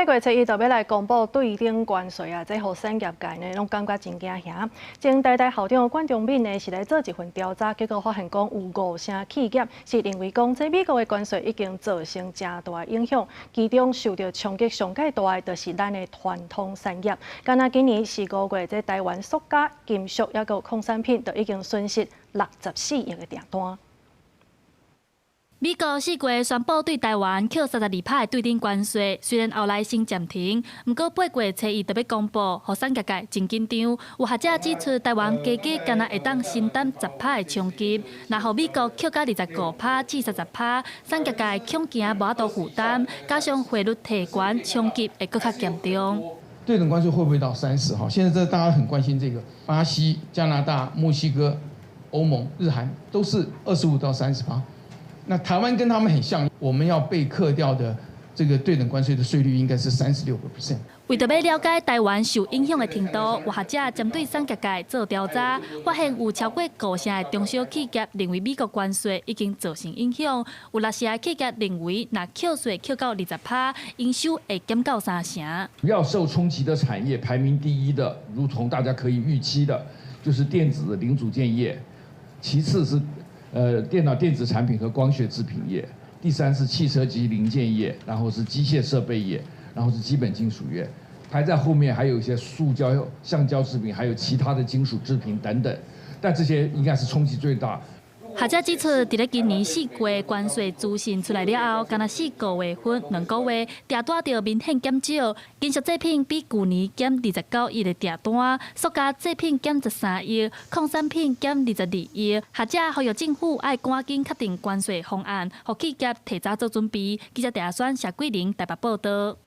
八月初一就欲來公布對等關稅啊，這予產業界呢攏感覺真驚嚇。前台大校長管中閔呢是來做一份調查，結果發現講有五成企業是認為講這美國的關稅已經造成誠大的影響，其中受著衝擊上蓋大的就是咱的傳統產業。敢若今年四五月，這台灣塑膠、金屬抑閣礦產品就已經損失64億的訂單。美國四月宣布對台灣扣32%的對等關稅，雖然後來先暫停，毋過八月初一就欲公布，予產業界真緊張。有學者指出，台灣加加敢若會當承擔10%的衝擊，若予美國扣到25%至30%，產業界恐驚無法度負擔，加上匯率提懸，衝擊會閣較嚴重。對等關稅會不會到30？哈，現在這大家很關心這個，巴西、加拿大、墨西哥、歐盟、日韓都是25到30%。那台灣跟他們很像，我們要被課掉的這個對等關稅的稅率應該是36%。為著欲了解台灣受影響的程度，有學者針對產業界做調查，發現有超過五成的中小企業認為美國關稅已經造成影響，有六成的企業認為若扣稅扣到20%，營收會減到三成。要受衝擊的產業排名第一的，如同大家可以預期的，就是電子零組件業，其次是電腦電子產品和光學製品業，第三是汽車及零件業，然後是機械設備業，然後是基本金屬業，排在後面還有一些塑膠、橡膠製品，還有其他的金屬製品等等，但這些應該是衝擊最大。學者指出，佇咧今年四月關稅資訊出來了後，敢若四五月份2個月訂單就明顯減少，金屬製品比舊年減29億的訂單，塑膠製品減13億，礦產品減22億。學者呼籲政府愛趕緊確定關稅方案，予企業提早做準備。記者鄭阿選、謝桂玲台北報道。